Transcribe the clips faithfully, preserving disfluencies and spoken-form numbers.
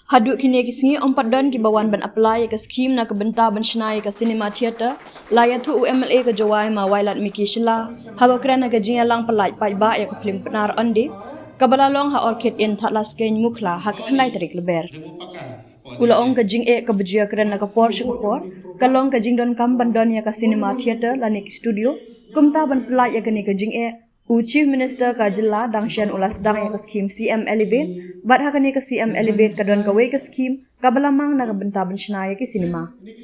Haduh kine ki sngi ym pat don kiba wan ban apply ïa ka scheme na ka bynta ban shna ïa ka cinema theatre, la ïathuh u M L A ka Jowai ma Wailadmiki Shylla haba kren ha ka jingïalang pyllait paidbah ïa ka phlim Pnar Onde kaba la long ha Orchid Inn Thadlaskein Mukhla ha ka khyndai tarik Lber. U la ong ka jingeh kaba ju ïakren na ka por sha ka por ka long ka jingdonkam ban don ïa ka cinema theatre lane ki studio. Kumta ban pyllait ïa kane ka jingeh, u Chief Minister ka jylla dang shen u la sdang ïa ka scheme C M Elevate, bad ha kane ka C M Elevate ka don kawei ka scheme kaba la mang na ka bynta ban shna ïa ki cinema.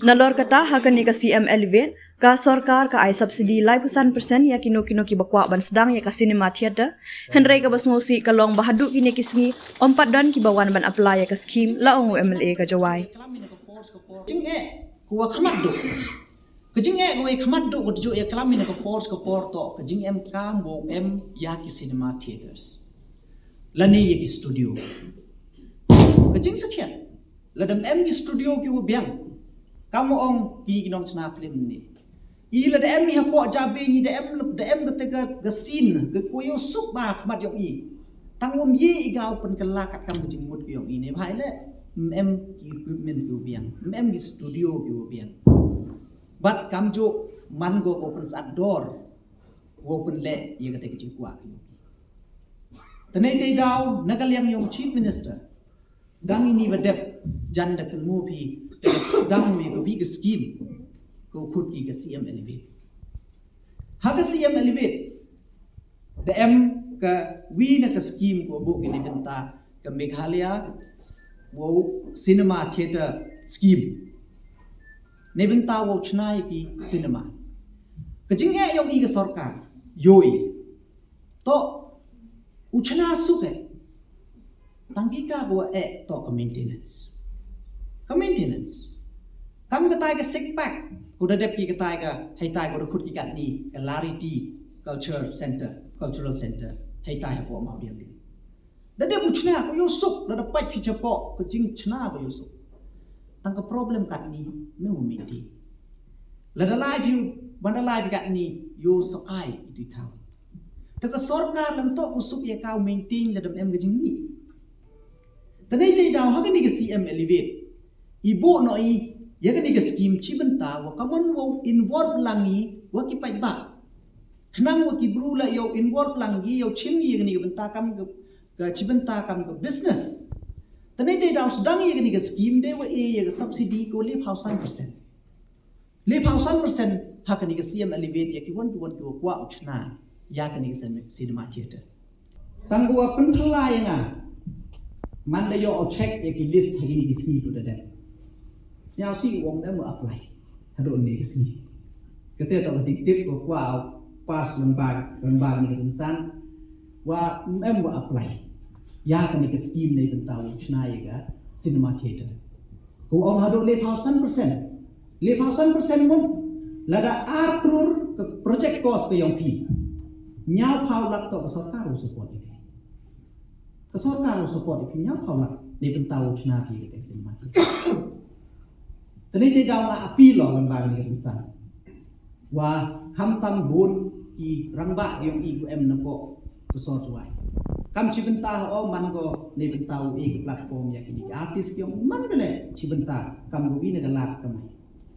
Nalor kata, ha kane ka C M Elevate ka sorkar ka ai subsidy laiphew san percent ïa kino kino kiba kwah ban sdang ïa ka cinema theatre. Hynrei kaba sngewsih ka long ba haduh kine ki sngi ym pat don kiba wan ban apply ïa ka scheme, la ong u M L A ka Jowai. Jingeh, ka wa khmat duh. Ka jingeh ka wa khmat duh ka ju ïa klam ïa ka por ka por to, ka jingem kam bo em ïa ki cinema theaters. Lane ïa ki studio. Ka jingsakhiat. Lada em ki studio ki wa biang. Kam ong ki ki nongshna film ni. I lada em i hapoh jabi ni da em da em ka tega ka scene ka ko ïoh suk ba khmat ïong i. Tang um ye i gau pynkylla kat kam ka jingmut ki ïong i ne bhai le. Em ki equipment ki wa biang. Em ki studio ki wa biang. Bad kam ju man go ko pynsat dor. Go pynleh ïa ka tega jingkwah ki ïong i. Tane te daw na ka liang ïong Chief Minister. Dang ini ba dep jan da kynmaw phi dang wi ka wi ka scheme ko khut ki ka C M Elevate. Ha ka C M Elevate da em ka wi na ka scheme ko bo ki ne bynta ka Meghalaya wow cinema theatre scheme. Ne bynta wow chna ïa ki cinema. Ka jingeh ïong i ka sorkar yoi. To u chna suk eh. Tang ki ka ko eh to ka maintenance. Ka maintenance. Kam ka tai ka six pack. Ko da dep ki ka tai ka hai tai ko da khut ki kat ni ka Lariti Culture Center, Cultural Center. Hai tai ha ko mau diam diam. Da dep u chna ko ïoh suk da da pait ki chapo ka jing chna ko ïoh suk. Tang ka problem kat ni me u maintain. Lada lai phi ban da lai phi kat ni ïoh suk ai itu tau. Ta ka sorkar lam tok u suk ïa ka u maintain lada em ka jingmih. Tane te daw ha kane ka C M Elevate. I bo no i ïa kane ka scheme chi bynta wa ka mon wa involve lang i wa ki paidbah. Khnang wa ki bru la ïoh involve lang i ïoh chim ïa kane ka bynta kam ka chi bynta kam ka business. Tane te daw sdang ïa kane ka scheme de wa e ïa ka subsidy ko le phaw san percent. Le phaw san percent ha kane ka C M Elevate ïa ki wan ki wan ki wa kwah u chna ïa kane ka cinema theatre. Tang u wa pynphylla ïa nga man da ïoh u check ïa ki list ha kine ki sngi tu da dep. Sñiaw si u ong em u apply. Haduh ne ki sngi. Kate to ka jingtip ko kwah u pass lembag lembag ni ka insan. Wa em u apply. Ïa kane ka scheme ne bynta u chna ïa ka cinema theatre. Ko ong haduh le phaw san percent. Le phaw san percent mut lada ar klur ka project cost ka ïong phi. Ñiaw phaw lak to ka sorkar u support ïa phi. Ka sorkar u support ïa phi ñiaw phaw lak ne bynta u chna phi ka cinema theatre. Tane te daw nga appeal lo lembag ni ka insan. Wa khamtam bun ki rangbah ïong i ku em na ko ka sor tuwai. Kam chi bynta o man ko ne bynta u e ka platform ïa kini ki artist ïong i man ko ne chi bynta kam ko wi na ka lak kam.